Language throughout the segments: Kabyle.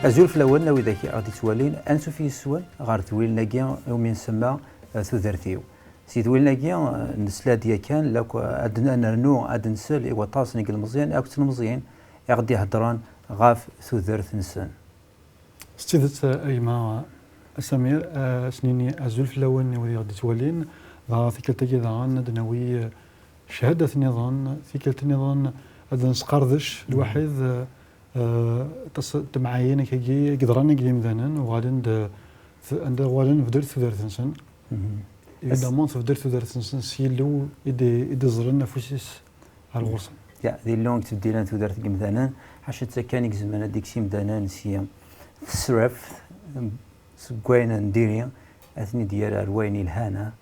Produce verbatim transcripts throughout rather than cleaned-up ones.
Azul fell-awen, a widak i ɣ-d-ittwalin, ansuf yis-wen ɣer tedwilin-agi umi nsemma, eh, tudert-iw. Si tedwilin-agi, eh, nesla-d yakan, lakk, eh, ad n-, ad nernu, ad nsel i waṭas n yilmeẓyen akked tlemẓyin i ɣ-d-iheddren ɣef tudert-nsen. S tidet, eh, a gma, eh, Samir, eh, ad s-nini azul fell-awen i wid i ɣ-d-ittwalin, dɣa tikkelt-agi daɣen ad d-nawi, eh, cchada-t nniḍen, tikkelt nniḍen ad nesqerdec lwaḥid, eh, eh, aṭas n temɛayin akkagi i yeḍran akked yimdanen, uɣalen-d, eh, t-, anda uɣalen bdel tudert-nsen. Mhm. Évidemment, tebdel tudert-nsen s Yillu i d-, i d-iẓren afus-is ar ɣur-sen. Ya, d Illu i yettbeddilen tudert n yimdanen, ḥaca d ta kan i izemren ad d-ikkes imdanen si tesraft, seg wayen n diri, ad ten-id-yerr ar wayen yelhan,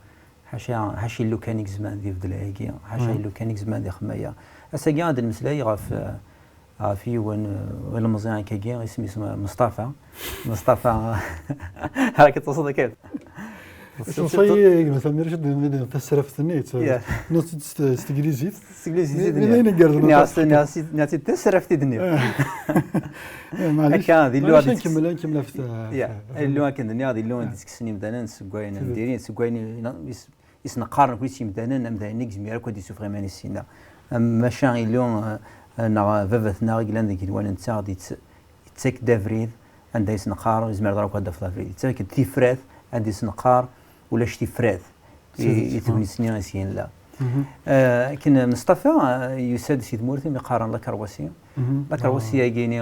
ḥaca, ḥaca Illu kan i izemren ad ibeddel ayagi, ḥaca Illu kan i izemren ad ixem aya. Ass-agi ad d-nemmeslay ɣef, eh, ɣef yiwen, eh, ilemẓi akkagi, isem-is Mustafa. Mustafa, ara k-teṣṣeḍ akka. Ṣṣeḍ-iyi, gma Samir, acu d-nniḍ tasraft-nni, Yeah. Nniḍ-tt s teglizit. S teglizit i d-nniɣ. Nniɣ-as, nniɣ-as, nniɣ-as tasraft i d-nniɣ. Eh, maɛlic. Akka, d Illu Maɛlic, ad nkemmel, ad nkemmel ɣef ta-, Ya, ɣef Illu akken d-nniɣ, d Illu i d-iskksen imdanen seg wayen n diri, seg wayen i, i s-, i sen-qqaren akk s yimdanen, am d ayen i yezmir akk ad d-isuffeɣ iman-is sinna. Am maca Illu, eh, neɣ baba-tneɣ i yellan deg igenwan netta, ad yett-, yettak-d abrid anda i s-neqqar, ur yezmir ara akk ad d-tafeḍ abrid. Yettak-d tifrat anda i s-neqqar ulac tifrat i, Tidet, i tegnit-nni i s-yella. Mhm. Eh, akken Mustafa, eh, yusa-d si tmurt imi qqaren Lakarwasi. Mhm. Lakarwasi-agi-ni,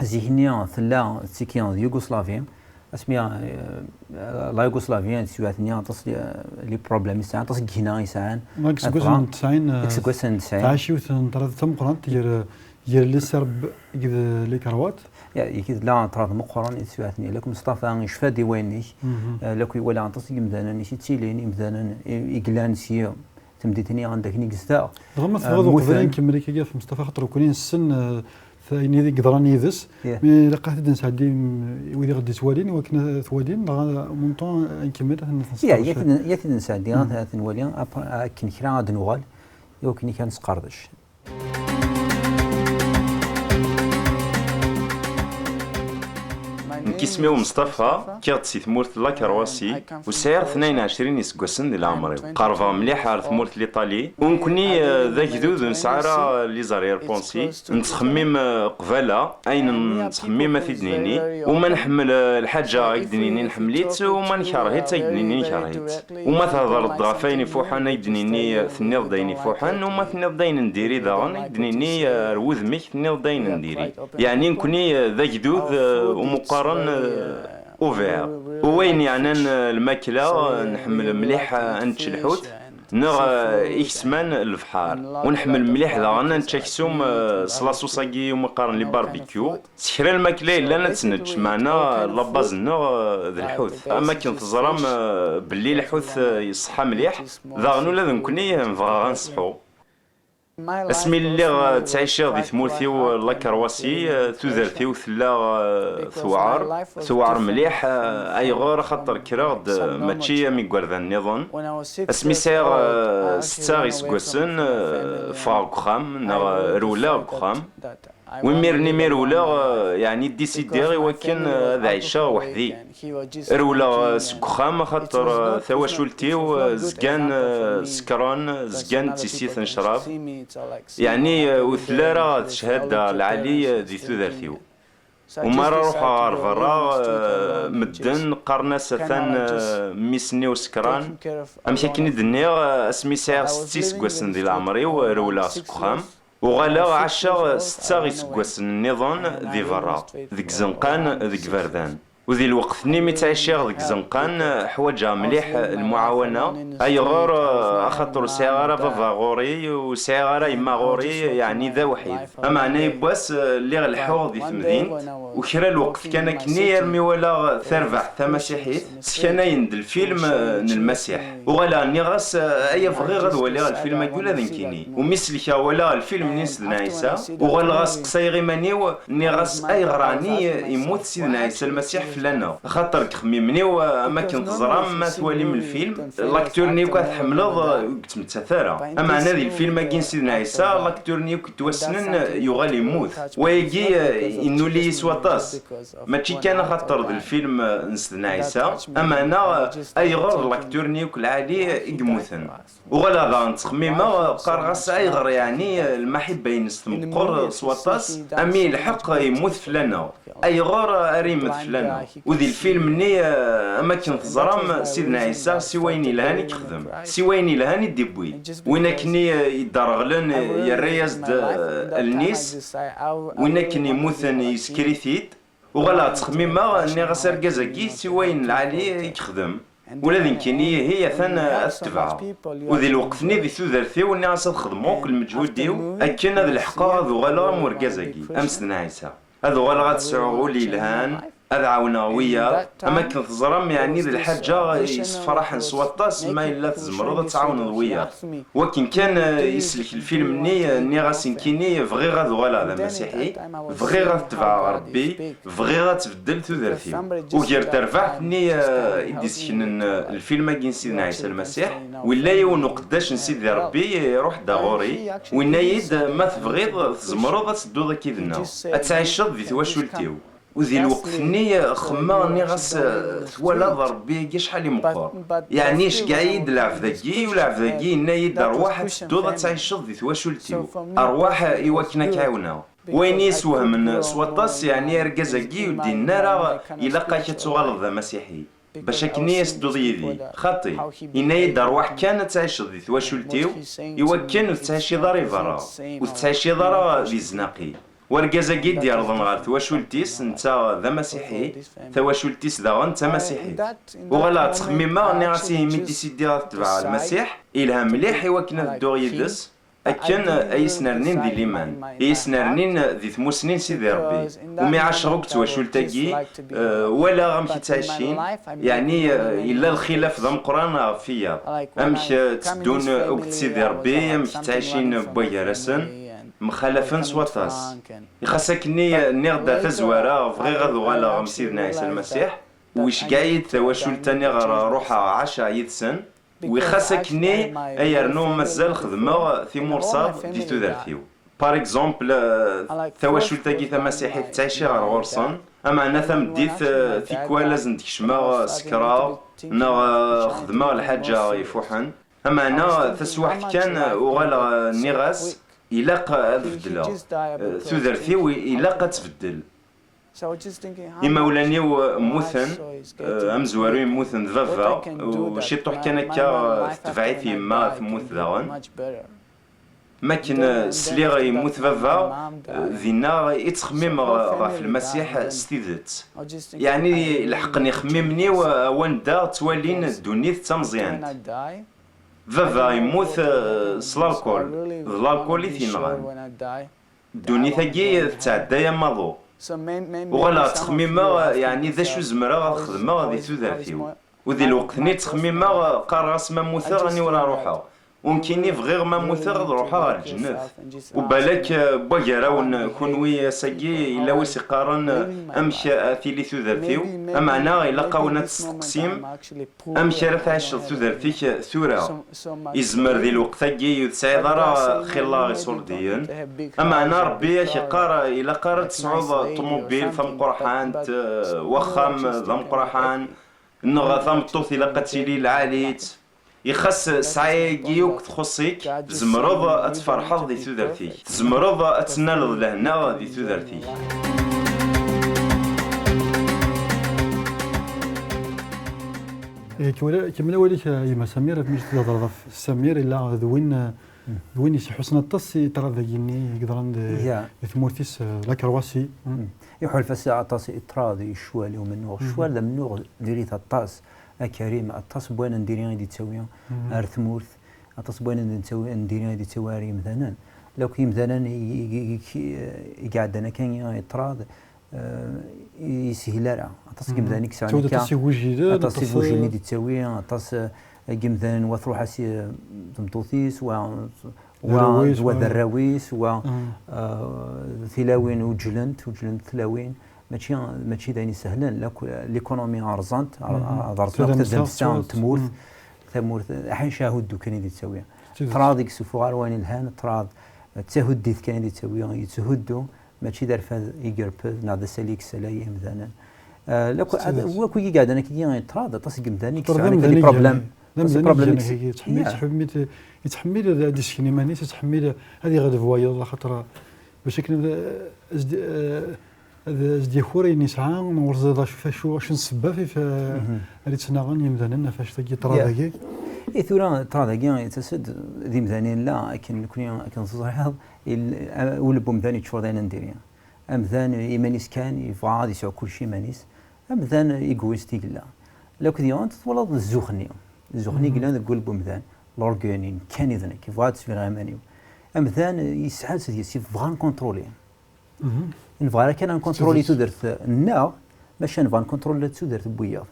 zik-nni tella ttekki d Yugoslavie. Asmi, eh, la Yougoslavie, teswiɛt-nni aṭas, eh, les problèmes i sɛan, aṭas n gina i sɛan. Deg iseggasen n tesɛin, eh, Deg iseggasen n tesɛin. Tɛac yiwet n ṭṭrad tameqqrant gar, gar les Serbes akked les Croates. Ya, yekki tella ṭṭrad meqqren i teswiɛt-nni. Lakk Mustafa yecfa-d i wayen-ik. Mhm. Eh, lakk iwala aṭas n yimdanen i s-ittilin, imdanen i, i yellan si temdint-nni anda akken i yezdeɣ. Dɣa ma tebɣiḍ, eh, uqbel ad nkemmel akka ɣef Mustafa, xaṭer nekkni nessen, eh, ayen i yeḍran yid-s. Yeah. Mi ilaq ad t-id-nesɛeddi, mm, i wid i ɣ-d-ittwalin, i wakken ad t-walin, neɣ en même temps ad nkemmel, ad t-nesqerdec. Ya, ya t-id-, ya t-id-nesɛeddi, mm, ad t-nwali, après, akken kra ad nuɣal, i wakken i kan nesqerdec. Nekk isem-iw Mustafa, kkiɣ-d si tmurt n la Croatie, u sɛiɣ tnayen u ɛecrin iseggasen di leɛmer-iw. Qerrbeɣ mliḥ ar tmurt n Litali. U nekkni, eh, d agdud, ur nesɛi ara les arrière-pensées. Nettxemmim, eh, qbala, ayen nettxemmim ad t-id-nini. U ma nḥemmel, eh, lḥaǧa, ad k-d-nini nḥemmel-itt, u ma nkerh-itt, ad k-d-nini nkerh-itt. U ma thedreḍ-d ɣef ayen ifuḥen, ad k-d-nini, eh, tenniḍ-d ayen ifuḥen, u ma tenniḍ-d ayen n diri daɣen, ad k-d-nini, eh, ar wudem-ik, tenniḍ-d ayen n diri. Yeɛni nekkni, eh, d agdud, eh, umuqqaren, eh, ouvert. U wayen yeɛnan, eh, lmakla, eh, nḥemmel mliḥ, eh, ad nečč lḥut, neɣ, eh, ikesman n lebḥer. U nḥemmel mliḥ daɣen ad nečč aksum, eh, s laṣus-agi umi qqaren les barbecues. S kra n lmakla yellan ad tt-nečč, meɛna labaz-nneɣ, eh, d lḥut. Am akken teẓram, eh, belli lḥut, eh, iṣeḥḥa mliḥ, daɣen ula d nekkni, eh, nebɣa ad nṣeḥḥu. Asmi lliɣ, eh, ttɛiceɣ di tmurt-iw, eh, la Croatie, eh, tudert-iw tella, eh, tewɛer, tewɛer mliḥ, eh, ayɣer? Axaṭer kkreɣ-d, eh, mačči am igerdan nniḍen. Asmi sɛiɣ, eh, setta iseggasen, eh, ffɣeɣ deg uxxam, neɣ, eh, rewleɣ deg uxxam. U imir-nni mi rewleɣ, eh, yeɛni ddisidiɣ i wakken, eh, ad ɛiceɣ weḥd-i. Rewleɣ, eh, seg uxxam, axaṭer, eh, tawacult-iw, eh, zgan, eh, sekren, zgan d tissit n ccrab. Yeɛni, eh, ur telli ara techada lɛali, eh, di tudert-iw. U mi ara ruḥeɣ ɣer berra, eh, medden qqaren-as atan, eh, mmi-s-nni usekran. Amek akken i d-nniɣ, eh, asmi sɛiɣ setta iseggasen di leɛmer-iw, rewleɣ seg uxxam. Uɣaleɣ ɛaceɣ setta iseggasen nniḍen di berra, deg izenqan, deg iberdan. U di lweqt-nni mi ttɛiciɣ deg izenqan, ḥwaǧeɣ mliḥ lmuɛawana. Ayɣer? Axaṭer ur sɛiɣ ara baba ɣur-i, ur sɛiɣ ara yemma ɣur-i, yeɛni d awḥid. Ameɛna yiwwas, lliɣ leḥḥuɣ di temdint, u kra lweqt kan akkenni armi walaɣ tarbaɛt tamasiḥit, sskanayen-d lfilm, eh, n Lmasiḥ. Uɣaleɣ nniɣ-as, eh, aya bɣiɣ ad waliɣ lfilm-agi ula d nekkini. U mi selkeɣ walaɣ lfilm-nni n Sidna Ɛisa, uɣaleɣ steqsayeɣ iman-iw, nniɣ-as ayɣer ɛni yemmut Sidna Ɛisa Lmasiḥ f fell-aneɣ. Axaṭer deg ixemmimen-iw, am akken teẓram ma twalim lfilm, laktur-nni akk ad tḥemmleḍ, ur yettmettat ara. Ameɛna di lfilm-agi n Sidna Ɛisa, laktur-nni akk yettwassnen yuɣal yemmut. Wayagi, eh, yennul-iyi s waṭas. Mačči kan axaṭer d lfilm, eh, n Sidna Ɛisa, ameɛna, eh, ayɣer d laktur-nni akk lɛali, eh, i yemmuten. Uɣaleɣ daɣen ttxemmimeɣ, qqareɣ-as ayɣer yeɛni lmaḥibba-ines tmeqqer s waṭas, ami lḥeqq yemmut fell-aneɣ. Ayɣer ara yemmet fell-aneɣ? U di lfilm-nni, eh, am akken teẓram, Sidna Ɛisa si wayen yelhan i yexdem, si wayen yelhan i d-iwwi. Win akkenni, eh, yedderɣlen, eh, yerra-yas-d, eh, allen-is, win akken yemmuten yesker-it-id. Uɣaleɣ ttxemmimeɣ, nniɣ-as argaz-agi si wayen lɛali i yexdem. Ula d nekkini ihi atan ad t-tebɛeɣ. U di lweqt-nni di tudert-iw nniɣ-as ad xedmeɣ akk lmeǧhud-iw akken ad leḥqeɣ ad uɣaleɣ am urgaz-agi, am Sidna Ɛisa. Ad uɣaleɣ ad sɛuɣ ul yelhan, ad ɛawneɣ wiyaḍ. Am akken teẓram, yeɛni d lḥaǧa yessefraḥen s waṭas ma yella tzemreḍ ad tɛawneḍ wiyaḍ. Wakken kan, eh, islek lfilm-nni, eh, nniɣ-as nekkini bɣiɣ ad uɣaleɣ d amasiḥi, bɣiɣ ad tebɛeɣ Ṛebbi, bɣiɣ ad tbeddel tudert-iw. Ugar terbaɛt-nni, eh, i d-iseknen, eh, lfilm-agi n Sidna Ɛisa Lmasiḥ, willa yiwen uqeddac n Sidi Ṛebbi, eh, iṛuḥ-d ɣur-i, winna-yi-d, ma tebɣiḍ, tzemreḍ ad tedduḍ akkid-neɣ, ad tɛiceḍ di twacult-iw. U di lweqt-nni, eh, xemmeɣ, nniɣ-as, eh, twalaḍ Ṛebbi-agi acḥal i meqqer. Yeɛni iceggeɛ-iyi-d lɛebd-agi, u lɛebd-agi yenna-yi-d, "Ṛwaḥ ad tedduḍ ad tɛiceḍ di twacult-iw. Ṛwaḥ i wakken ad k-ɛiwneɣ." Wayen i yi-swehmen s waṭas, yeɛni argaz-agi ur d-yenni ara, "Ilaq-ak ad tuɣaleḍ d amasiḥi, bac akken i as-tedduḍ yid-i." Xaṭi, yenna-yi-d, "Ṛwaḥ kan ad tɛiceḍ di twacult-iw, i wakken ur tettɛiciḍ ara i berra, ur tettɛiciḍ ara di zznaq-i." Wargaz-agi i d-yerḍen ɣer twacult-is, netta d amasiḥi, tawacult-is daɣen d tamasiḥit. Uɣaleɣ ttxemmimeɣ, nniɣ-as, "Ihi mi d-isiddiɣ ad tebɛeɣ Lmasiḥ, ilha mliḥ i wakken ad dduɣ yid-s, akken ay isnernin di liman, i isnernin di tmusni n Sidi Ṛebbi." Umi ɛaceɣ akk d twacult-agi, eh, walaɣ amek i ttɛicin, yeɛni, eh, yella lxilaf d ameqqran ɣef wiyaḍ. Amek, eh, tteddun akk d Sidi Ṛebbi, amek ttɛicin wway-gar-asen, mxalafen s waṭas. Ixas akkenni, eh, nniɣ-d ar tazwara, bɣiɣ ad uɣaleɣ am Sidna Ɛisa Lmasiḥ, u iceggeɛ-iyi-d tawacult-a, nniɣ ṛuḥeɣ ɛaceɣ yid-sen. Wi xas akkenni, ay rnu mazal xedmeɣ timursaḍ di tudert-iw. Par exemple, eh, tawacult-agi tamasiḥit ttɛiciɣ ar ɣur-sen, ameɛna tameddit, eh, tikwal ad sen-d-kecmeɣ, eh, sekreɣ, neɣ, eh, xedmeɣ lḥaǧa ifuḥen. Ameɛna taswiɛt kan, eh, uɣaleɣ, eh, nniɣ-as, "Ilaq ad beddleɣ. Eh, tudert-iw ilaq ad tbeddel." Imawlan-iw mmuten, eh, amezwaru yemmuten d baba, u ciṭuḥ kan akka, eh, tetbeɛ-it yemma, temmut daɣen. Makken, eh, sliɣ yemmut baba, eh, dinna i ttxemmimeɣ ɣef Lmasiḥ s tidet. Yeɛni leḥqen ixemmimen-iw, eh, wanda ttwalin ddunit d tameẓyant. Baba yemmut, eh, s lalkul, d lalkul i t-yenɣan. Ddunit-agi tetɛedday am waḍu. Uɣaleɣ ttxemmimeɣ, yeɛni d acu zemreɣ ad xedmeɣ di tudert-iw. U di lweqt-nni ttxemmimeɣ, qqareɣ-as ma mmuteɣ aniwer ara ruḥeɣ. U nekkini bɣiɣ ma mmuteɣ ad ruḥeɣ ɣer lǧennet. U balak, eh, wway-gar-awen kunwi ass-agi, yella wi s-iqqaren, eh, amek ad tili tudert-iw? Ameɛna ilaq-awen ad testeqsim, amek ara tɛiceḍ tudert-ik tura? Izmer di lweqt-agi ur tesɛiḍ ara xilla iṣurdiyen. Ameɛna Ṛebbi ak-iqqar, ilaq ara tesɛuḍ ṭumubil tameqqrḥant, eh, waxxam d ameqqrḥan, neɣ tameṭṭut ilaq ad tili lɛali-tt. Ixas sɛaya-agi akk txuṣṣ-ik, tzemreḍ ad tferḥeḍ di tudert-ik. Tzemreḍ ad tennaleḍ lehna di tudert-ik. Eh, kemmel, kemmel awal-ik, eh, a gma Samir, mi d-thedreḍ ɣef Samir, yella d win, eh, d win yesḥussen aṭas i ṭṭrad-agi-nni i yeḍran di, di tmurt-is, eh, la Croatie. Iḥulfa-s aṭas i ṭṭrad, i ccwal, i umennuɣ. Ccwal d amennuɣ diri-t aṭas, a Karim, aṭas n wayen n diri i d-yettawi ar tmurt, aṭas n wayen n diri i d-yettawi ar yimdanen. Lakk imdanen i, i, i, i, i iɛeddan akka i ṭṭrad, eh, i yeshil ara. Aṭas n yimdanen i yesɛan akka, aṭas n igujilen i d-yettawi, aṭas, eh, n yimdanen wa truḥ-as, eh, tmeṭṭut-is, wa, wa d arraw-is, wa, eh, tilawin uǧlent, uǧlent tlawin. Mačči, mačči d ayen isehlen, la ku-, l'économie rẓant, r-, rẓant akk tadamsa n tmurt, tamurt, ḥaca ahuddu kan i d-yettawi. Ṭṭrad i yessufuɣ ar wayen ilhan, ṭṭrad d tahuddit kan i d-yettawi, yetthuddu, mačči d arfad i yerfed, neɣ d asali i yessalay imdanen. Eh, la ku-, ad-, akk i iɛeddan akkagi, ṭṭrad, aṭas n yimdanen i yesɛan akkagi problème. Aṭṭrad d amdan iǧan, yettḥemmil, yettḥemmil ad d-isken iman-is, yettḥemmil ad iɣleb wayeḍ, axaṭer bac akken ad, ad, ad as-d-yaker ayen yesɛa, ɣur-s d acu, acu, acu n ssebba f-, f-, ara yettnaɣen yimdanen ɣef annect-agi, ṭṭrad-agi. I tura, ṭṭrad-agi yettas-d d imdanen la, akken nekni, akken teẓriḍ, il-, a-, ul n umdan yeččur d ayen n diri. Amdan iman-is kan, yebɣa ad yesɛu kullec iman-is. Amdan égoïste i yella. Lakked yiɣen twalaḍ d zzux-nni. Zzux-nni yellan deg wul n umdan. L'orgueil-nni, nekk kan i d nekk, yebɣa ad sbiɣ iman-iw. Amdan yesɛa-tt deg-s, yebɣa ad nkuntruli. Nebɣa ara kan ad nkuntruli tudert-nneɣ, maca nebɣa ad nkuntruli tudert n wiyaḍ.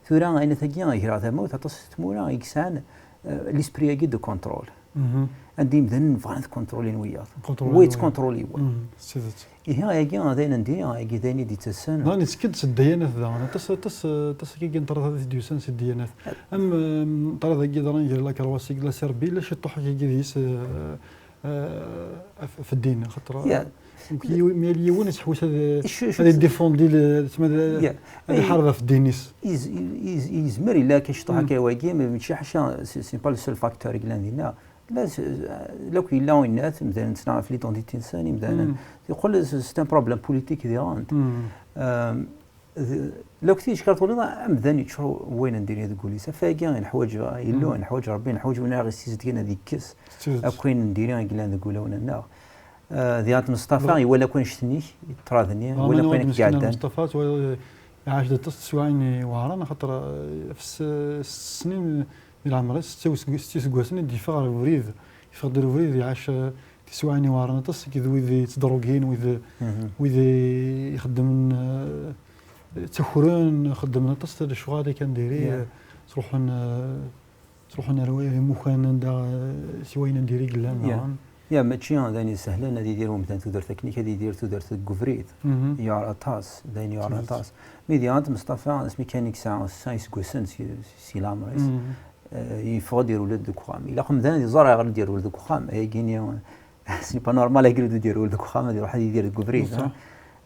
Tura, ayen tagi, greɣ tamawt, aṭas n tmura i yesɛan, eh, l'esprit-agi de contrôle. Anda imdanen bɣan ad kuntrulin wiyaḍ. Wa yettkuntruli wa. Ihi, ayagi d ayen n diri, ayagi d ayen i d-yettasen. Daɣen yettekk-d s ddiyanat daɣen. Aṭas, aṭas, aṭas akkagi n ṭṭrad i d-yusan s ddiyanat. Am, am ṭṭrad-agi yeḍran gar la Croatie d la Serbie, la ciṭuḥ akkagi deg-s, eh, eh, f-, f ddin, xaṭer, eh, yal yiwen yettḥewwis ad, ad iddifundi, ad iḥareb ɣef ddin-is. Yezmer yella akka ciṭuḥ akka wagi, mais mačči ḥaca, c'est pas le seul facteur i yellan dinna. La, la ku yella winat, imdanen ttnaɣen ɣef l'identité-nsen, imdanen. Yeqqel c'est un problème politique diɣen. Euh, d-, la ku tickelt ula d amdan yeččur wayen n diri deg wul-is. Ɣef wagi i neḥwaǧ Illu, i neḥwaǧ Rebbi, i neḥwaǧ win ara ɣ-yessizedgen ad yekkes akk ayen n diri i yellan deg wulawen-nneɣ. Euh, diɣen Mustafa iwala akk annect-nni, ṭṭrad-nni, iwala akk ayen i iɛeddan. Mustafa, twalaḍ, iɛac-d aṭas n teswiɛin iweɛṛen, axaṭer, eh, ɣef s-, s-, snin di leɛmer-is, setta useg-, setta iseggasen i d-yeffeɣ ɣer ubrid. Yeffeɣ-d ɣer ubrid, iɛac, eh, tiswiɛin iweɛṛen aṭas akked wid yettdrugin, wid, wid ixeddmen, eh, ttakren, xeddmen aṭas lecɣal kan diri, eh, ttruḥun, eh, ttruḥun ar wa-, imukan anda, eh, s wayen n diri yellan daɣen. Ya, mačči d ayen isehlen ad yidir umdan tudert akken-ik, ad yidir tudert deg ubrid. Yuɛer aṭas, d ayen yuɛren aṭas. Mi diɣen Mustafa, asmi kan i yesɛa setta iseggasen si, si leɛmer-is, eh, yeffeɣ-d yerwel-d deg uxxam. Ilaq umdan ad iẓer ayɣer i d-yerwel deg uxxam. Ayagi-nni, ce n'est pas normal, agru d-yerwel deg uxxam, ad iruḥ ad yidir deg ubrid, ha?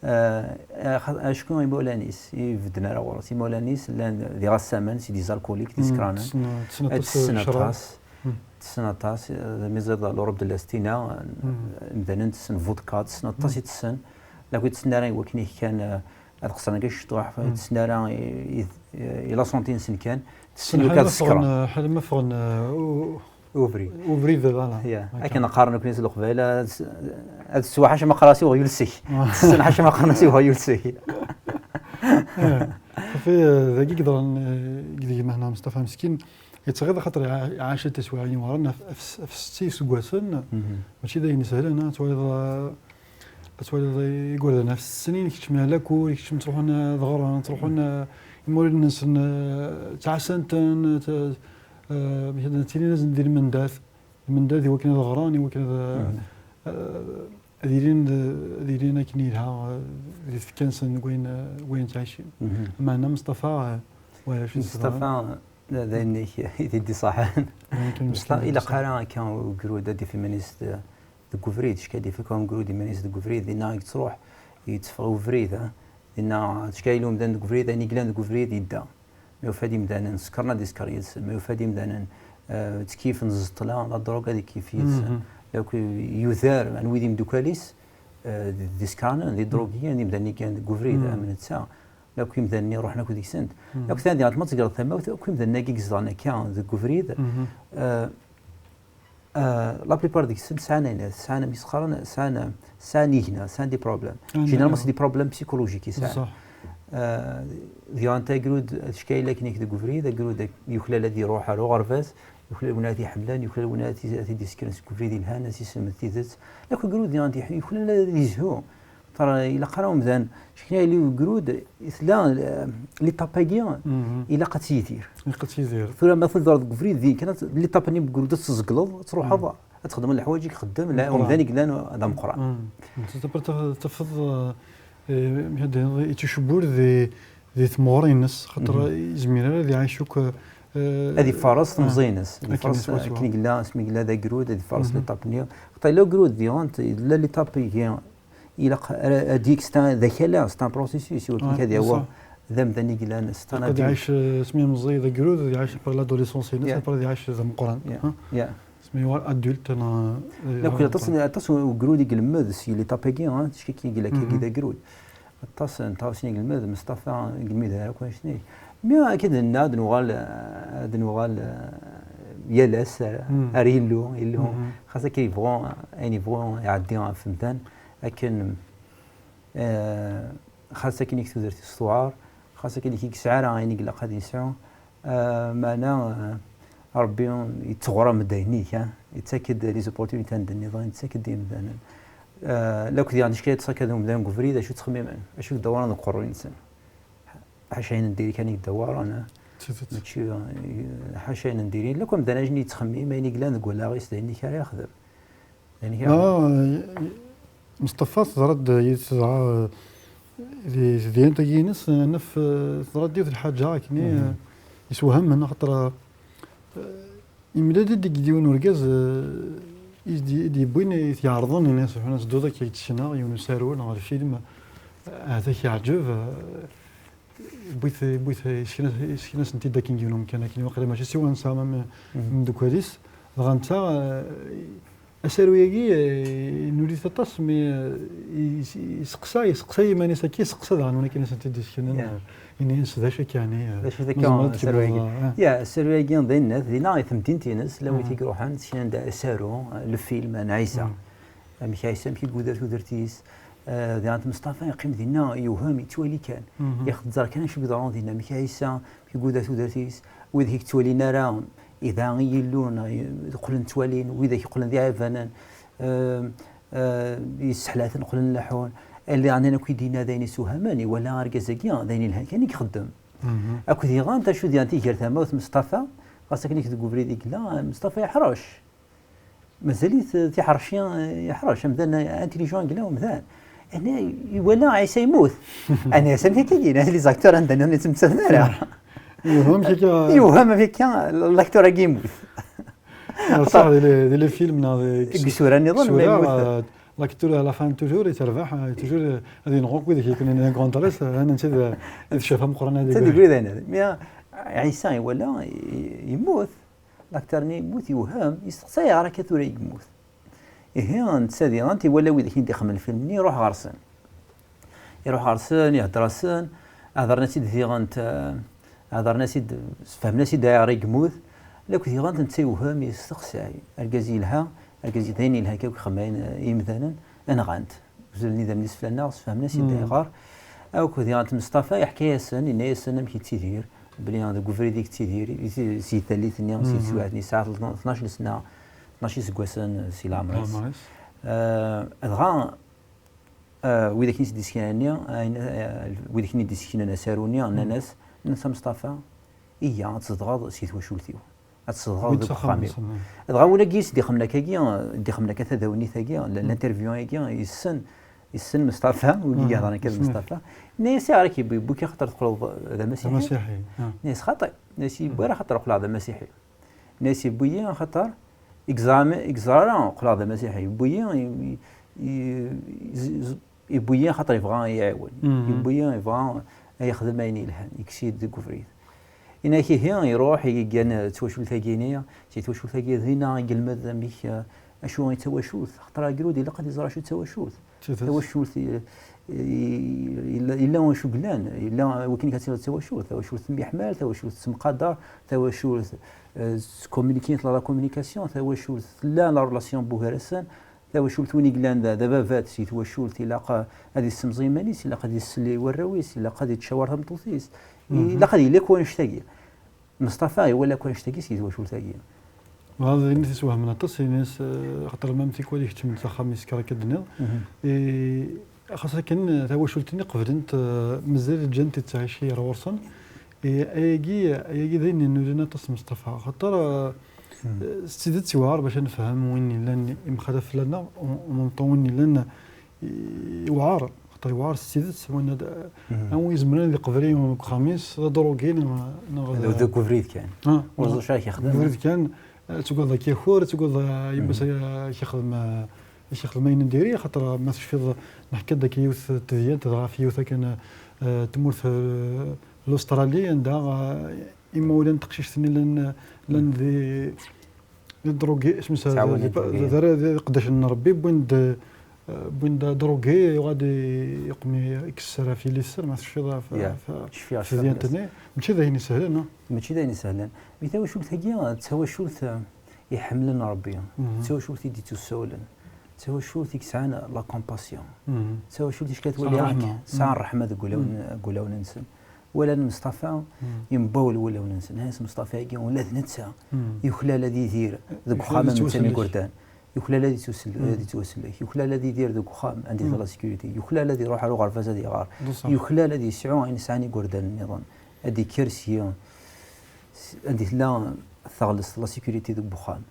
Eh, ax-, acku imawlan-is, i bedden ara ɣur-s. Imawlan-is llan d iɣassamen, c'est des alcooliques, d isekranen. Tessen, tessen aṭas. Tessen aṭas, eh, mi ẓid l'Europe de l'Est-ina, imdanen tessen vodka, tessen aṭas i tessen. La ku tessen ara i wakken kan, eh, ad qeṣren kan ciṭuḥ, tessen ara i, i, i la santé-nsen kan, tessen ur kan tsekra. Ḥal ma ffɣen, eh, ubrid. Ubrid, voilà. Ya, akken qqaren nekkni s Leqbayel, ad s-, ad teswa ḥaca ma qqaren-as i uɣyul-sek. Tessen ḥaca ma qqaren-as i uɣyul-sek. Safi, eh, dagi i yeḍran, eh, deg Mehna Mustafa Meskin, yettɣiḍ axaṭer iɛa-, iɛac-d tiswiɛin iweɛṛen ɣef, ɣef s-, ɣef setta iseggasen, mačči d ayen isehlen, ha, twalaḍ, eh, Ad twaliḍ igerdan ɣef snin, keččmen ar lakur, keččmen ttruḥun ad ɣren, ttruḥun, eh, imawlan-nsen, eh, ttɛassan-ten, eh, t-, eh, amek ad ttinin-asen di lmendad, lmendad i wakken ad ɣren, i wakken ad, eh, ad ilin d, ad ilin akken yelha, eh, di tfekka-nsen deg wayen, eh, wayen ttɛicin. Meɛna Meṣṭafa, eh, wala acu Meṣṭafa, d, d ayen i, i t-id-iṣaḥen. Meṣṭafa, ilaq ara akka ugrud ad d-ifi iman-is d, deg ubrid, ckadi fika umgrud iman-is deg ubrid, dinna i yettruḥ, yetteffeɣ i ubrid, ha? Dinna, ckadi umdan deg ubrid, ayen i yellan deg ubrid, yedda. Ma yufa-d imdanen sekren, ad isker yid-sen. Ma yufa-d imdanen, eh, ttkifen ẓẓeṭla, la drogue, ad ikiff yid-sen. Yakk yuder, anwi d imdukal-is, eh, d, d iskranen, d idrugiyen, d imdanen i yellan deg ubrid, am netta. Yakk imdanen-nni ruḥen akk deg-sent. Yakk tandi, ma tegreḍ tamawt, akk imdanen-agi i izedɣen akka deg ubrid, eh, Euh, la plupart deg-sen sɛan ayen, sɛan am yesxaren, sɛan, sɛan igna, sɛan des problèmes. Généralement, c'est des problèmes psychologiques i sɛan. Euh, diɣen tagrud, ad ckayel akken-ik deg ubrid, agrud yuklal ad iruḥ ar uɣerbaz, yuklal win ad t-iḥemmlen, yuklal win ad t-, ad t-id-isekren seg ubrid yelhan, ad s-isselmed tidet. Yakk agrud diɣen yuklal ad izhu. Tara, ilaq ara umdan, cekna yili ugrud, tella, eh, l'étape-agi, ilaq ad tt-yidir. Ilaq ad tt-yidir. Tura ma tudreḍ deg ubrid din kan, ad, l'étape-nni n ugrud ad tt-tzegleḍ, ad truḥeḍ, ad txedmeḍ leḥwayeǧ i ixeddem, la, umdan i yellan d ameqqran. Taf-, taf-, tafeḍ, eh, Eh, mi ad d-tiniḍ, yettucebbur di, di tmuɣri-ines, xaṭer Mhm. ur yezmir ara ad iɛic akk, eh, Ad ifares ah, temẓi-ines. Ad akken ifares swaswa. Akken yella, asmi yella d agrud, ad ifares Mhm. l'étape-nni. Xaṭer yella agrud, diɣen, yella l'étape-agi, ilaq ara ad d-yekk, c'est un, d akala, c'est un processus, i wakken Ouais, ad yaweḍ c'est ça. D amdan i yellan, c'est un Ilaq ad adulte. Iɛic, eh, asmi meẓẓi d agrud, ad iɛic après l'adolescence-ines, Yeah. Après ad iɛic d ameqqran. Yeah. Hein? Yeah. Asmi yuɣal adulte, neɣ, eh, Lakk, aṭas, aṭas n ugrud i ilemmed si l'étape-agi, hein, ticki yella akka Mhm. d agrud. Aṭas n tɣawsin i ilemmed, Mustafa, i ilemmed ara akk annect-nni. Mi akka d-nenna, ad nuɣal, ad nuɣal, eh, yal ass, eh, Mhm. Ar Yillu, Yillu. Mhm. Xas akka yebɣu, ayen yebɣu iɛeddi ɣef umdan, akken, eh, xas akken i tudert-is tuɛer, xas akken i yesɛa ara ayen i ilaq ad yesɛu, eh, meɛna, eh, Ṛebbi yetteɣram-d ayen-ik, eh, yettak-d les opportunités anda nniḍen, yettak-d i yimdanen. Eh, lakk diɣen ticki yeṭṭes akka d umdan deg ubrid, acu ttxemmimen, acu yeddawaren deg uqerruy-nsen. Ḥaca ayen n diri kan i yeddawaren, eh. D tidet. Mačči, eh, ḥaca ayen n diri, lakk amdan ajen yettxemmim, ayen i yellan deg wallaɣ-is d ayen-ik ara yexdem. D ayen-ik ara yexdem. Ah, eh, Meṣṭafa, teḍra-d yid-s dɣa, eh, di tedyant-agi-ines, eh, naf, eh, teḍra-d yiwet lḥaǧa akken, eh, Mhm. Yesweham, axaṭer, eh, Yemlal-d deg yiwen urgaz, eh, i d-, i d-yewwin, i t-yeɛreḍen, ini-as, "Ḥuna, tedduḍ akka yettcena yiwen usaru neɣ lfilm, eh, ahat ad k-yeɛǧeb." Eh, yewwi-t, yewwi-t, yessken-as-, yessken-asen-t-id akken deg yiwen umkan akken, waqila mačči si wansa, ma m-, Mhm. Mdukal-is. Dɣa netta, eh, asaru-agi, eh, nuli-t aṭas, mi, eh, yes-, yesteqsa, yesteqsa iman-is akka, yesteqsa daɣen win akken i sent-id-yesknen, Yeah. Eh, ini-as, "D acu akka, yeɛni, eh, D acu akka ma tzemreḍ ad asaru-agi?" Tkemmleḍ, eh. Ya, asaru-agi d ayennat, dinna i temdint-ines, llan wid Mhm. I iruḥen, seknen-d asaru, eh, lfilm, n Ɛisa. Mhm. Amek Ɛisa, amek i yuder tudert-is, eh, diɣen Mustafa yeqqim dinna, yewhem, yettwali kan. Mhm. Ixeẓẓer kan acu yeḍran dinna, amek Ɛisa, amek i yuder tudert-is, wid i yettwalin ara, idɛa i Yillu, neɣ i-, qqlen ttwalin, wid i yeqqlen d iɛibanen, eh, eh, yesseḥla-ten, qqlen leḥḥun. Alli ɛnan akk i d-yenna d ayen isewhamen, iwala argaz-agi, d ayen ilhan kan i ixeddem. Mhm. Akked iɣan, acu diɣen tiger tamawt Meṣṭafa, ɣas akken deg ubrid i yella, Meṣṭafa yeḥrec. Mazal-it, eh, tiḥerci, eh, yeḥrec, amdan, eh, intelligent yella umdan. Ani iwala Ɛisa yemmut. Ani Ɛisa amek akka yina, les acteurs anda nniḍen yettmettaten ara. Yewhem amek akka. Yewhem amek akka, l'acteur-agi yemmut. Ah, ṣaḥ, di le, di le film neɣ di Deg isura nniḍen, ma isura, yemmut. Eh, l'acteur à la fin toujours, i terbeḥ, eh, toujours, eh, ad yenɣ akk wid i k-yeknin grand reste, eh, netta d, d ccaf ameqqran ad Netta d igri. Igri d ayen. Mi, Ɛisa iwala, i-, yemmut. L'acteur-nni yemmut, yewhem, yesteqsa ayɣer akka tura i yemmut. Ihi, netta diɣen, iwala wid akken i d-ixemmen lfilm-nni, iruḥ ɣer-sen. Iruḥ ɣer-sen, ihedder-asen, hedren-as-id diɣen, eh, hedren-as-id, sfehmen-as-id ayɣer i yemmut. Lakk diɣen, netta yewhem, yesteqsay. Argaz yelha, argaz d ayen yelhan akk ixemmen, eh, imdanen, nɣan-t. Uzzlen idammen-is fell-aneɣ, sfehmen-as-id Mm. ayɣer. Akk diɣen Mustafa yeḥka-yasen, yenna-yasen amek yettidir, belli deg ubrid i yettidir, i t-, si tallit-nni, si Mhm. teswiɛt-nni, yesɛa tnac n sna, tnac iseggasen si leɛmer-is. Leɛmer-is. Eh, dɣa, eh, wid akken i s-d-iseknan-nni, ayen, eh, wid akken i d-iseknan asaru-nni, Mhm. nnan-as, nnan-as a Mustafa, iyya ad tzedɣeḍ si twacult-iw. Ad tzedɣeḍ Wid deg s axxam uxxam-iw. Nsen, eh. Dɣa win-agi i s-d-ixemmen akkagi, d-ixemmen akka tadawennit-agi, l-, Mm. l'interview-agi, yessen, yessen Mustafa, wigi Mhm, yehḍren akka d yessen. Mustafa. Yenna-yas, "Ayɣer i k-yewwi, yewwi-k axaṭer teqqleḍ d amasiḥi?" D amasiḥi, ah. Yenna-yas, "Xaṭi." Yenna-yas, "Yewwi ara axaṭer qqleɣ d amasiḥi." Yenna-yas, "Yewwi-yi axaṭer, i yeẓra, i yeẓra ara qqleɣ d amasiḥi. Yewwi-yi, i, i, i, i, yewwi-yi axaṭer yebɣa ad yi-iɛiwen. Mhm. Yewwi-yi yebɣa ad yexdem ayen yelhan, yekkes-iyi-d deg ubrid." Yenna-ak ihi, iruḥ, i yeggan, eh, d twacult-agi-nni, si twacult-agi dinna i yelmed amek, eh, acu i d tawacult. Axaṭer agrud ilaq ad iẓer acu d tawacult. Tidet. Tawacult, eh, i-, yella, yella wacu yellan, yella wakken i ad tiliḍ d tawacult, tawacult temyeḥmal, tawacult temqadar, tawacult, eh, tecommuniquer, tella la communication, tawacult tella la relation bugar-asen, tawacult win i yellan d, d ababat si twacult ilaq, eh, ad yessemẓi iman-is, ilaq ad yesel i warraw-is, ilaq ad yettcawar tameṭṭut-is, Mhm. ilaq ad yili akk wanect-agi. Meṣṭafa iwala akk annect-agi si twacult-agi. Dɣa d ayen i t-iswehmen aṭas, ini-as, eh, axaṭer ma am tikwal ikeččem-d s axxam yesker akka d-tenniḍ. Mhm. Eh, xas akken, eh, tawacult-nni qeblent, eh, mazal ǧǧant-tt tɛic ɣer ɣur-sen. Eh, ayagi, ayagi d ayen yennulin aṭas Meṣṭafa. Axaṭer, eh, Mhm. eh, s tidet yewɛer bac ad nefhem win yellan yemxalaf fell-aneɣ, en, en même temps win yellan, eh, yewɛer. Xaṭer yewɛer s tidet, win ad, anwa yezemren ad iqbel yiwen deg uxxam-is, d adrugi neɣ, neɣ d, d, deg ubrid kan. Ah, ur ẓriɣ acu ara k-yexdem. Deg ubrid kan, eh, teggaḍ ad k-yaker, teggaḍ, eh, yiwwas ad k-yexdem, eh, ad k-yexdem ayen n diri, xaṭer ma tecfiḍ, neḥka-d akka yiwet n tedyant, dɣa ɣef yiwet akken, eh, tmurt, eh, L'Australie, anda, eh, imawlan n teqcict-nni llan, llan di, d drogué, isem-is, d, d, d, d, d iqeddacen n Ṛebbi, wwin-d, eh, wwin-d drogué, yuɣal-d yeqqim, yekkes ɣef yelli-tsen, ma tecfiḍ ɣef, ɣef tedyant-nni. Mačči d ayen isehlen, ah. Mačči d ayen isehlen. Mi tawacult-agi, d tawacult, eh, iḥemmlen Ṛebbi, d tawacult i d-ittussawlen, d tawacult i yesɛan la compassion, d tawacult i ckat wali tesɛa ṛṛeḥma deg wulawen, deg wulawen-nsen. Walan Meṣṭafa, yembawel wulawen-nsen. Nnan-as Meṣṭafa-agi ula d netta yuklal ad yidir deg uxxam am netta n igerdan. Yuklal ad yettwasel-, ad yettwasellek. Yuklal ad yidir deg uxxam anda tella la sécurité. Yuklal ad iruḥ ar uɣerbaz ad iɣer. Yuklal ad yesɛu ayen sɛan igerdan nniḍen. Ad ikker si, s-, anda tella taɣellist, la sécurité deg uxxam.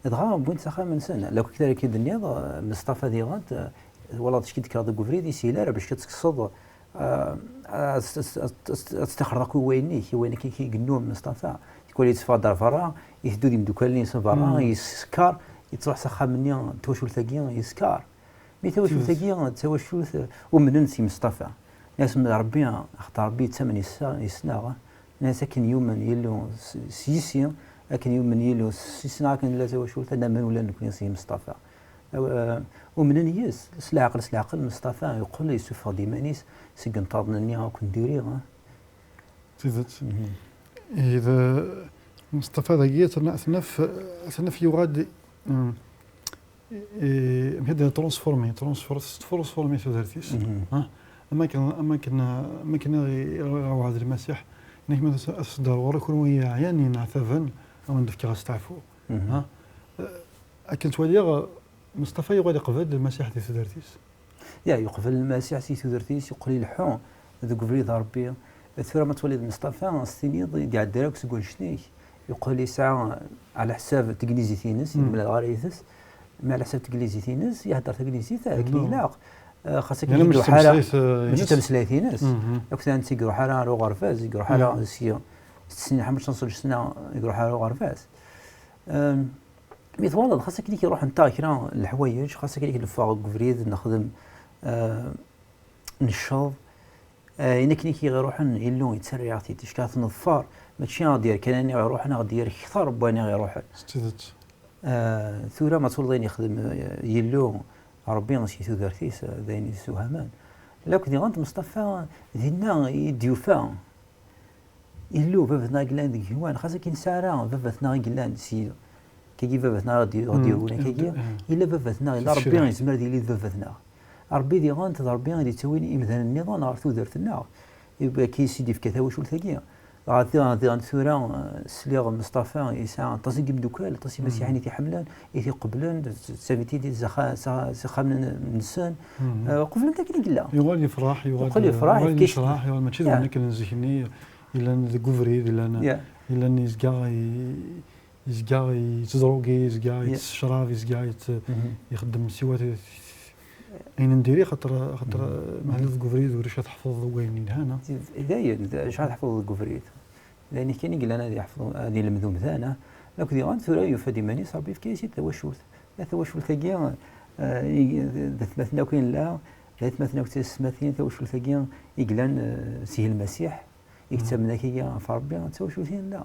Dɣa wwin-t s axxam-nsen. Lakk kra akka d-tenniḍ, eh, Meṣṭafa diɣen, eh, twalaḍ acu i d-tekkreḍ deg ubrid, yeshil ara bac ad tekkseḍ, eh, ad, ad, ad, ad testixreḍ akk i wayen-ik, i wayen akka i yennum Meṣṭafa. Tikwal yetteffeɣ-d ar berra, iteddu d imeddukal-nni s berra, yeskeṛ, yettruḥ s axxam-nni n twacult-agi, yeskeṛ. Mi tawacult-agi d tawacult, eh, umnen s Meṣṭafa. Nnan-as Ṛebbi, axaṭer Ṛebbi yettamen yes-, yes-neɣ. Nnan-as akken yumen Yillu s, s yis-i, akken yumen Yillu s yis-neɣ, akken nella tawacult, ad namen ula d nekkni s Meṣṭafa. Eh, umnen yes, s leɛqel, s leɛqel, Meṣṭafa yeqqel yessufeɣ-d iman-is seg inṭaḍen-nni akk n diri, eh. D tidet. Ihi d Meṣṭafa dagi, ad t-naf, ad t-naf yuɣal-d, mm, i, i, amek ad transformi, transfor-, tetttransformi tudert-is. Ha? Am akken, am akken, am akken i ɣ-, i ɣ-, ɣ-, wɛed Lmasiḥ, nekk ma as-, as-d ar ɣur-i kunwi yeɛyan, yenneɛtaben, ad wen-d-fkeɣ asteɛfu. Ha? Eh, akken ttwaliɣ, Meṣṭafa yuɣal iqbel Lmasiḥ di tudert-is. Ya, yeqbel Lmasiḥ si tudert-is, yeqqel ileḥḥu deg ubrid n Ṛebbi. Tura ma twaliḍ Meṣṭafa, s-tiniḍ, i d-iɛedda akk seg wannect-nni, yeqqel yesɛa ɛla ḥsab n teglizit-ines, i d-mlaleɣ ara yid-s, mi ɛla ḥsab n teglizit-ines, ihedder taglizit akken ilaq. Eh, xas akken i d-iruḥ ara, mačči d tameslayt-ines. Akk ta netta i iruḥ ara ar uɣerbaz, i iruḥ ara si, s tesnin ḥamu ccans n ssna, i iruḥ ara ar uɣerbaz. Em, Mi twalaḍ, xas akken i k-iruḥen ṭṭaɣ kra n leḥwayeǧ, xas akken i k-neffeɣ deg ubrid, nexdem, eh, necceḍ, eh, ayen akken i k-iruḥen, Illu yettarra-yaɣ-t-id. Ticki ad t-neḍfer, mačči ad ɣ-d-yerr kan ayen i ɣ-iruḥen, ad ɣ-d-yerr kter n wayen i ɣ-iruḥen. S tidet. Eh, tura ma twalaḍ ayen yexdem, eh, Yillu, Ṛebbi si tudert-is, eh, d ayen yessewhamen. Lakk diɣen Meṣṭafa, dinna i d-yufa. Illu, baba-tneɣ i yellan deg igenwan, xas akken nesɛa ara baba-tneɣ i yellan si, kagi baba-tneɣ i ɣ-d-yurun akkagi, yella baba-tneɣ, yella Ṛebbi yezmer ad yili d baba-tneɣ. Ṛebbi diɣen d Ṛebbi i d-yettawin imdanen nniḍen ɣer tudert-nneɣ. Akka i s-id-yefka tawacult-agi. Dɣa diɣen, diɣen tura, eh, sliɣ Meṣṭafa yesɛa aṭas n yimeddukal, aṭas n yimasiḥiyen i t-iḥemmlen, i t-iqeblen, d, d, ttawin-t-id s axa-, s axa-, s axxam-nsen. Eh, qeblen-t akken i yella. Yuɣal yefreḥ, yuɣal, yuɣal yefreḥ, yuɣal yefka-as yecḍeḥ, yuɣal mačči d win akken n zik-nni yellan deg ubrid, yellan, yellan yezga i-, yezga yettedrugi, yezga yettecrab, yezga yett-, ixeddem siwa t-, ayen n diri, xaṭer, xaṭer ma telliḍ deg ubrid ulac ad tḥefḍeḍ wayen yelhan, ah. Dayen, d acu ad tḥefḍeḍ deg ubrid? D ayen kan i yellan ad yeḥfeḍ, ad yelmed umdan, ah. Lakk diɣen tura yufa-d iman-is, Ṛebbi yefka-yas-id tawacult. La tawacult-agi, eh, i, d, d atmaten akk i nella, d atmaten akk d tiyessetmatin, tawacult-agi i yellan, eh, seg Lmasiḥ, i yettamen akkagi ɣef Ṛebbi, d tawacult i nella.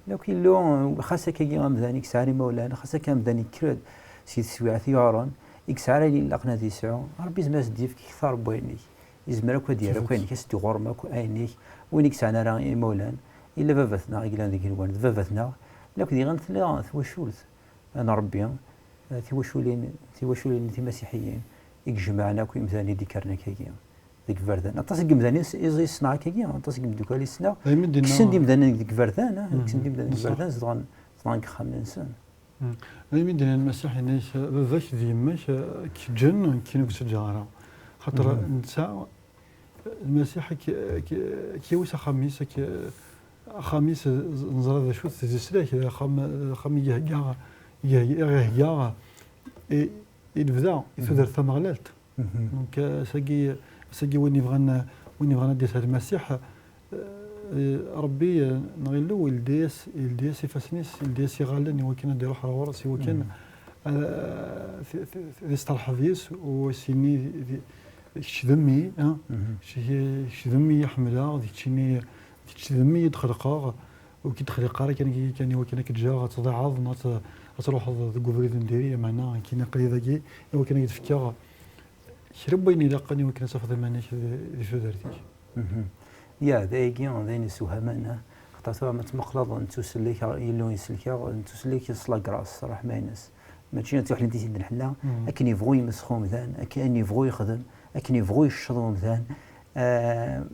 Lakk Illu, xas akkagi amdan i yesɛan imawlan, xas akka amdan yekker-d si teswiɛt yuɛren, i yesɛa ara ayen ilaqen ad yesɛu, Ṛebbi yezmer ad s-d-yefk kter n wayen-ik. Yezmer akk ad d-yerr akk ayen-ik, ad s-d-iɣurrem akk ayen-ik. Win i yesɛan ara imawlan, yella baba-tneɣ i yellan deg igenwan, d baba-tneɣ. Lakk diɣen tella twacult n Ṛebbi, eh, tiwaculin, tiwaculin timasiḥiyin i ijemɛen akk imdanen i d-ikkren akkagi deg iberdan. Aṭas n yimdanen i s-, i ssneɣ akkagi, aṭas n yimeddukal i ssneɣ. Kksen-d imdanen deg iberdan, ah, kksen-d imdanen deg iberdan, zedɣen, zedɣen deg yexxamen-nsen. Aymi d-nnan Lmasiḥ, yenna-yak, baba-k d yemma-k, eh, k-ǧǧen, nekkin ur k-ttaǧǧaɣ ara. Xaṭer netta, Lmasiḥ, ak-, ak-, ak-yawi s axxam-is, ak-, axxam-is, neẓra d acu-t, d islak, d axxam, d axxam i ihegga, i ihegga, i, i lebda, i tudert tameɣlalt. Donc, euh, ass-agi, ass-agi, win yebɣan, win yebɣan ad d-yas ar Lmasiḥ, euh, Ṛebbi, euh, neɣ Illu, yeldi-as, yeldi-as ifassen-is, yeldi-as iɣallen i wakken ad d-iruḥ ar ɣur-s, i wakken, euh, t-, t-, t-, ad isterḥeb yis, u as-yini, d, d, kečč d mmi, ah, kečč, kečč d mmi i ḥemmleɣ, d keččini, d kečč d mmi i d-xelqeɣ, ur k-id-xliqeɣ ara kan, kan i wakken ad k-ǧǧeɣ ad tḍiɛeḍ, neɣ ad, ad truḥeḍ deg ubrid n diri, meɛna, akken aql-i dagi, i wakken ad k-d-fkeɣ kra n wayen ilaqen i wakken ad tafeḍ iman-ik di, di tudert-ik. Mhm. Ya, d ayagi, d ayen isewhamen, ah. Xaṭer tura ma tmuqleḍ, nettusellek, Illu isellek-aɣ, nettusellek s la grâce, s ṛṛeḥma-ines. Mačči d tuḥlint i t-id-nḥella, akken yebɣu yemsex umdan, akken yebɣu yexdem, akken yebɣu yecceḍ umdan. Ah,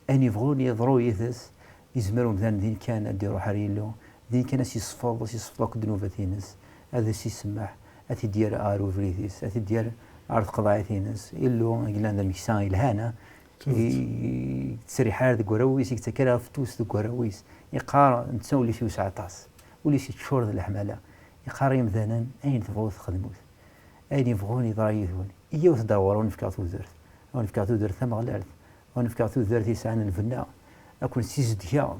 ayen yebɣun yeḍru yid-s, yezmer umdan din kan ad d-iruḥ ar Yillu, din kan ad s-yesfeḍ, ad s-yesfeḍ akk ddnubat-ines, ad as-isemmeḥ, ad t-id-yerr ar ubrid-is, ad t-id-yerr ar tqeḍɛit-ines. Illu i yellan d ameksa yelhan, ah, i, i yettriḥ ara deg warraw-is, i yettak ara aftus deg warraw-is. Yeqqar, netta ul-is yewseɛ aṭas, ul-is yeččur d leḥmala. Yeqqar i yemdanen, ayen tebɣut xedmut. Ayen yebɣun yeḍra yid-wen. Iyyawet-d ar ɣur-i, ad wen-fkeɣ tudert. Ad wen-fkeɣ tudert tameɣlalt. Ad wen-fkeɣ tudert yesɛan lbenna. Ad ken-ssizdgeɣ.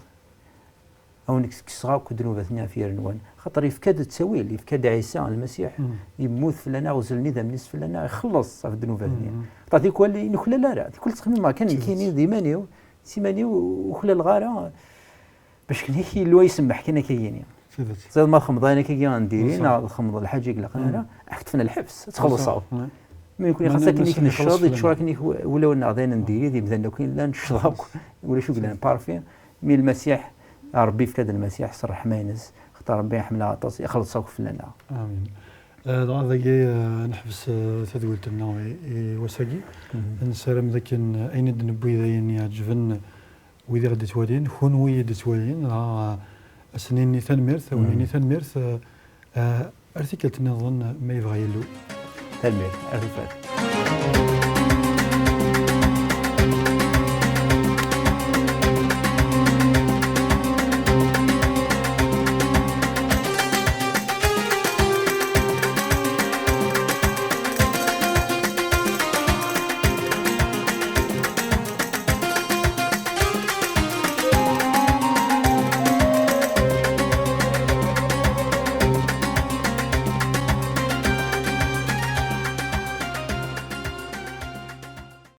Ad wen-kkseɣ akk ddnubat-nni ɣef yir-nwen. Xaṭer yefka-d ttawil, yefka-d Ɛisa Lmasiḥ, yemmut fell-aneɣ, uzzlen idammen-is fell-aneɣ, ixelleṣ ɣef ddnubat-nni. Xaṭer tikwal ur nuklal ara. Tikwal ttxemmimeɣ kan nekkini d iman-iw, s iman-iw ur uklaleɣ ara. Bac kan Illu isemmeḥ kan akka yini. Tidet. Ẓiɣ ma txemmeḍ ayen akka n diri, neɣ txemmeḍ lḥaǧa i ilaqen ara, ad k-ṭfen lḥebs, ad txellṣeḍ. Ma nekkni xas akken i k-necceḍ, yeččur akken i k-, wulawen-nneɣ d ayen n diri, d imdanen akk i llan, necceḍ akk, ulac ur yellan parfait. Mi Lmasiḥ, Ṛebbi yefka-d Lmasiḥ s ṛṛeḥma-ines, xaṭer Ṛebbi iḥemmel-aɣ aṭas, ixelleṣ akk fell-aneɣ. Amin. Eh, dɣa dagi, eh, neḥbes, eh, tadwilt-nneɣ i, i wass-agi. Nessaram d akken, eh, ayen i d-newwi d ayen iɛeǧben wid i ɣ-d-ittwalin, kunwi i d-ittwalin, dɣa, eh, ad sen-nini tanemmirt, ad wen-nini tanemmirt, eh, eh, ar tikkelt nniḍen, ma yebɣa Yillu. Tanemmirt, ar tufat.